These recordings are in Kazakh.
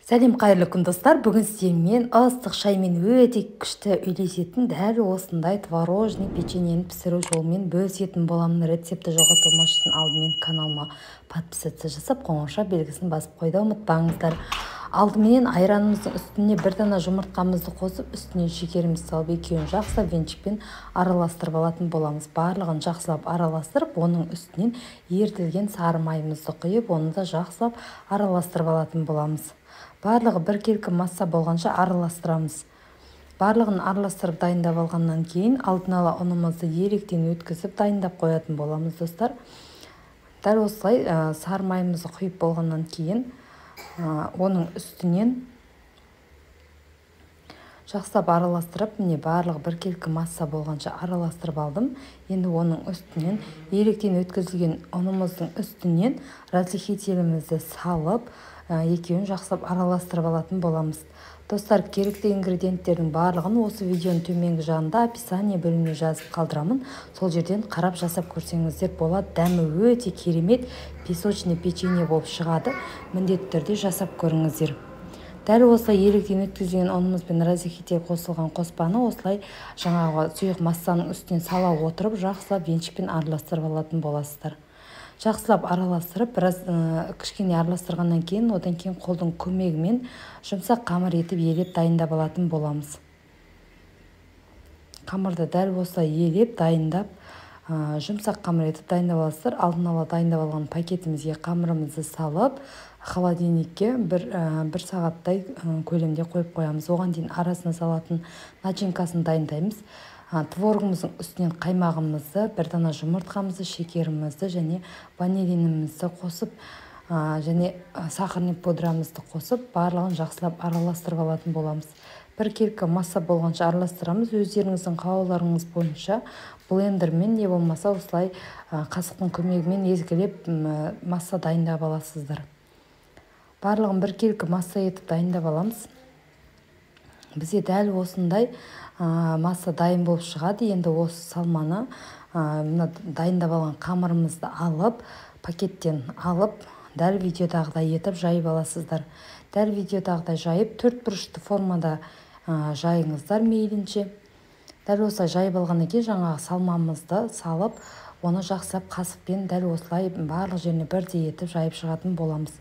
Сәлем, қайырлы күн, достар! Бүгін сіздермен ыстық шаймен өте күшті үйлесетін дәл осындай творожный печеньені пісіру жолымен бөлісетін боламын. Рецептті жоғалтпамас үшін алдымен каналыма подписаться жасап, қоңырауша белгісін басып қоюды ұмытпаңыздар. Алдыменен айранымыздың үстіне бір дана жұмыртқамызды қосып, үстіне шекерімізді салып, екеуін жақсылап венчикпен араластырып алатын боламыз. Барлығын жақсылап араластырып, оның үстінен ерітілген сары майымызды құйып, оны да жақсылап араластырып алатын боламыз. Барлығы біркелкі масса болғанша араластырамыз. Барлығын араластырып, дайындап алғаннан кейін алдын ала ұнымызды електен өткізіп, дайындап қоятын боламыз, достар. Дәл осылай сары майымызды құйып болғаннан кейін, оның үстінен жақсылап араластырып, міне, барлығы біркелкі масса болғанша араластырып алдым. Енді оның үстінен, електен өткізілген ұнымыздың үстінен разрыхлителімізді салып, екеуін жақсылап араластырып алатын боламыз. Достар, керекті ингредиенттердің барлығын осы видеоның төменгі жағында описание бөліміне жазып қалдырамын. Сол жерден қарап, жасап көрсеңіздер болады. Дәмі өте керемет песочный печенье болып шығады. Міндетті түрде жасап көріңіздер. Дәл осылай електен өткізілген ұнымыз бен разрыхлитель қосылған қоспаны осылай жаңағы сұйық массаның үстінен сала отырып, жақсылап венчикпен араластырып алатын боласыздар. Жақсылап араластырып, біраз кішкене араластырғаннан кейін, одан кейін қолдың көмегімен жұмсақ қамыр етіп елеп, дайындап алатын боламыз. Қамырды дәл осылай елеп, дайындап, жұмсақ қамыр етіп дайындап аласыздар. Алдын ала дайындап алған пакетімізге қамырымызды салып, холодильникке бір сағаттай көлемде қойып қоямыз. Оған дейін арасына салатын начинкасын дайындаймыз. Творогымыздың үстінен қаймағымызды, бір дана жұмыртқамызды, шекерімізді және ванилинімізді қосып және сахарный пудрамызды қосып, барлығын жақсылап араластырып алатын боламыз. Біркелкі масса болғанша араластырамыз. Өздеріңіздің қалауларыңыз бойынша блендермен не болмаса осылай қасықтың көмегімен езгілеп, масса дайындап аласыздар. Барлығын біркелкі масса етіп дайындап аламыз. Бізде дәл осындай масса дайын болып шығады. Енді осы салманы, мына дайындап алған қамырымызды алып, пакеттен алып, дәл видеодағыдай етіп жайып аласыздар. Дәл видеодағыдай жайып, төрт бұрышты формада жайыңыздар мейлінше. Дәл осылай жайып алғаннан кейін, жаңағы салмамызды салып, оны жақсылап қасықпен дәл осылай барлық жеріне бірдей етіп жайып шығатын боламыз.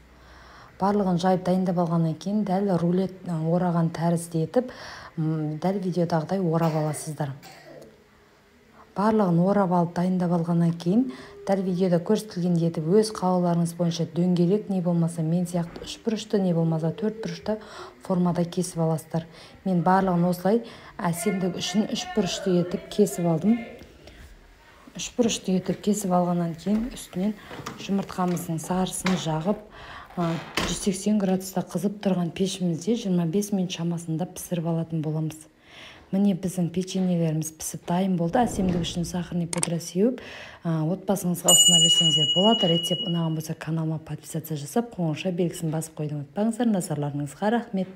Барлығын жайып, дайындап алғаннан кейін, дәл рулет ораған тәрізді етіп, дәл видеодағыдай орап аласыздар. Барлығын орап алып, дайындап алғаннан кейін, дәл видеода көрсетілгендей етіп, өз қалауларыңыз бойынша дөңгелек, не болмаса мен сияқты үшбұрышты, не болмаса төртбұрышты формада кесіп аласыздар. Мен барлығын осылай әсемдік үшін үшбұрышты етіп кесіп алдым. Үшбұрышты етіп кесіп алғаннан кейін, үстінен жұмыртқамыздың сарысын жағып, 180 градуста қызып тұрған пешімізде 25 минут шамасында пісіріп алатын боламыз. Міне, біздің печеньелеріміз пісіп дайын болды. Әсемдік үшін сахарный пудра сеуіп, отбасыңызға ұсына берсеңіздер болады. Рецепт ұнаған болса, каналыма подписаться жасап, қоңырауша белгісін басып қоюды ұмытпаңыздар. Назарларыңызға рахмет.